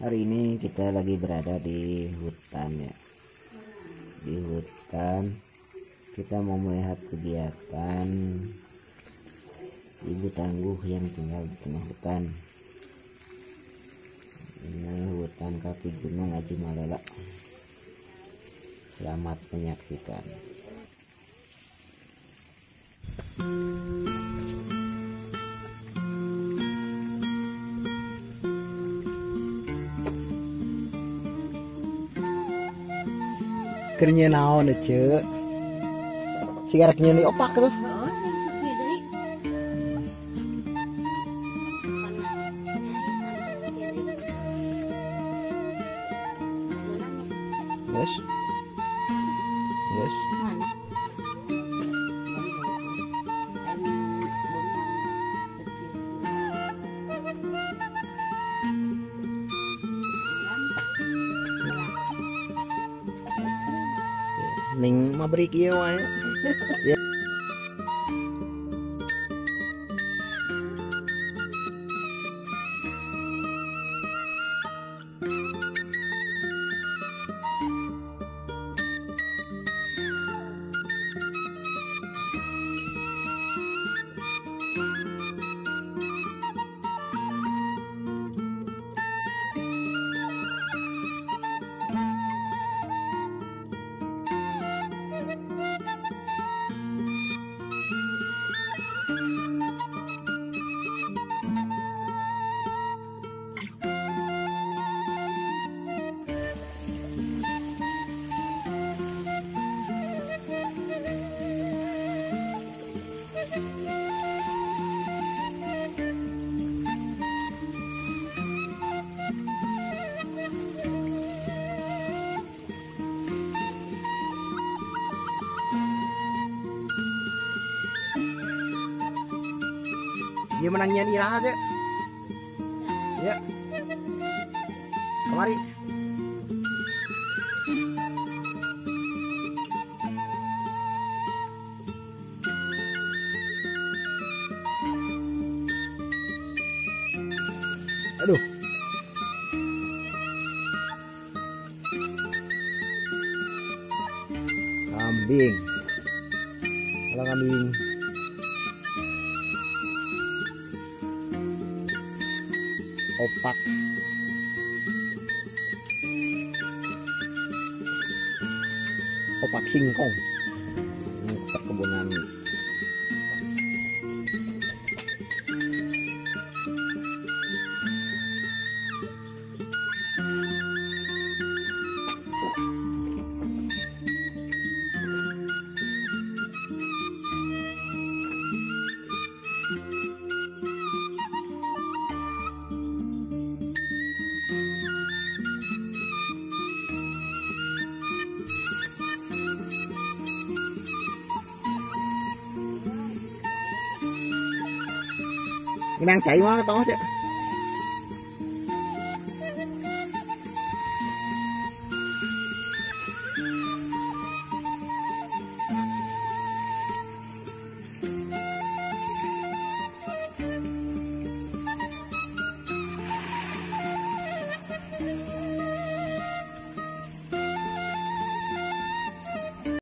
Hari ini kita lagi berada di hutan ya. Di hutan kita mau melihat kegiatan ibu tangguh yang tinggal di tengah hutan. Ini hutan kaki Gunung Ajimalela. Selamat menyaksikan. Kernya naon ce? Sigarak nyeun opak tuh. Yes. Yes. Ning mabrik ieu wae. Ya. Dia menangnya iraha aja. Ya. Kemari. Aduh. Kambing. Kalau kambing. Opak. Opak singkong. Ini perkebunan. Đang chạy quá to chứ.